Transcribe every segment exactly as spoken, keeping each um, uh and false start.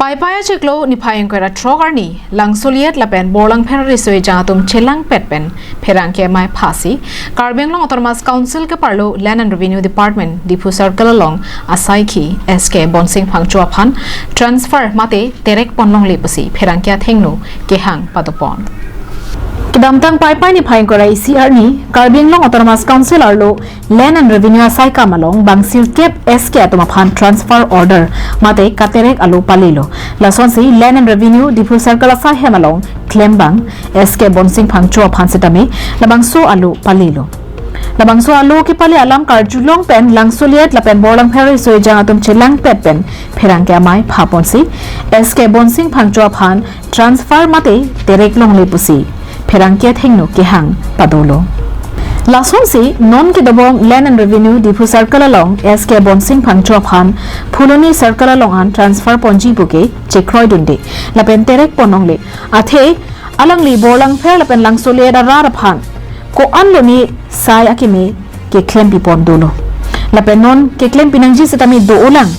Paipai achiklo niphai ingkoi ra throk arni Langsoliet lapen Borlangpher riso ejang atum chelangpet pen pherangke amei phasi Karbi Anglong Autonomous Council keparlo Land and Revenue Department Diphu Circle along asaikhi S K Bonsing Phangcho aphan transfer mate terek ponlongle pusi pherangke athengno kehang padopon. Kedamtang Paipai niphai ingkoi ra isi arni Karbi Anglong Autonomous Council arlo Land and Revenue asaikam along bang sirkep S K atum aphan transfer order mate katerek alo palilo. Lasonsi Land and Revenue Diphu Circle asai hem along klembang S K Bonsing Phangcho aphan sitame labangso alo palilo. Labangso alo kepale alam karjulong pen Langsoliet lapen Borlangpher riso ejang atum chelangpet pen pherangke amei phaponsi S K Bonsing Phangcho aphan transfer mate terek longle pusi pherangke athengno kehang padolo. Lasonsi non kedobom Land and Revenue Diphu Circle along S K Bonsing Phangcho aphan Phuloni Circle along an transfer ponji puke chekroidunde lapen terek ponlongle, athe alangli Borlangpher lapen Langsoliet arat aphan ko-an lone sai akeme keklem pipon dolo. Lapen non keklem pinangji sitame do-olang.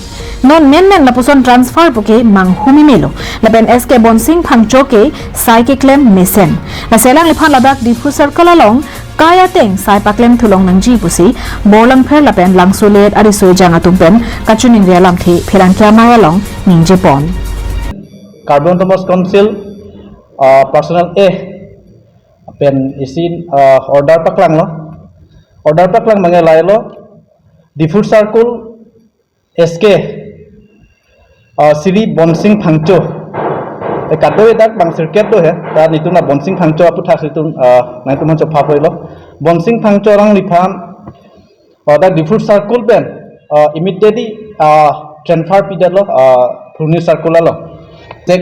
Non menmen lapuson transfer puke manghumimelo. Lapen S K Bonsing Phangcho ke sai keklem mesen. Lasi alangliphan ladak Diphu Circle along kai ateng sai paklem thulong nangji pusi Borlangpher lapen Langsoliet ariso ejang atum pen kachiningri alamthe pherangke amei along ningjepon. Karbi Autonomous Council, uh, personal A pen isi, uh, order paklanglo. Order paklang mangelailo. Diphu Circle S K, uh, Sri Bonsing Phangcho. E kado edak bang sirkep do he. Ta nitum na Bonsing Phangcho aputhak situm, uh, nangtum hancho phapoilo. Bonsing Phangcho alangliphan, uh, dak Diphu Circle pen, uh, immediately, uh, transfer pidetlo, uh, Phuloni Circle along. Chek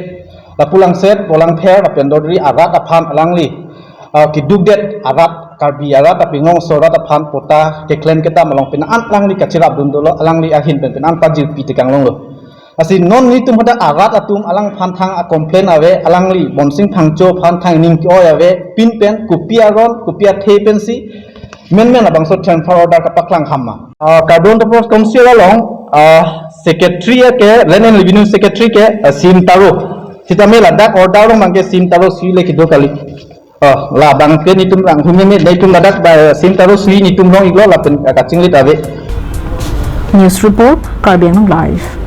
lapu Langset, Borlangpher lapen Dodri arat aphan alangli, uh, kedukdet arat, Karbi arat apingong so arat aphan pota keklem kedam along pin-an alangli kachirap dun dolo, alangli ahin pen pin-an pajirpi tekang longlo. Lasi non nitum hadak arat atum alangphan thang a complain ave, alangli Bonsing Phangcho aphan thang ning ke-oi ave, pin pen kopi aron, kopi athe pensi menmen labangso transfer order kapaklang ham ma. Ah, Karbi Autonomous Council along, ah, secretary ke, Land and Revenue Secretary ke, ah, Sim Taro. Sitame ladak order along bangke Sim Taro sui le kedo kali. Oh, labang ke nitum rang humi me, nitum ladak ba Sim Taro sui nitum rong-iklo lapen, ah, kachinglit ave. News report, Karbi Anglong Live.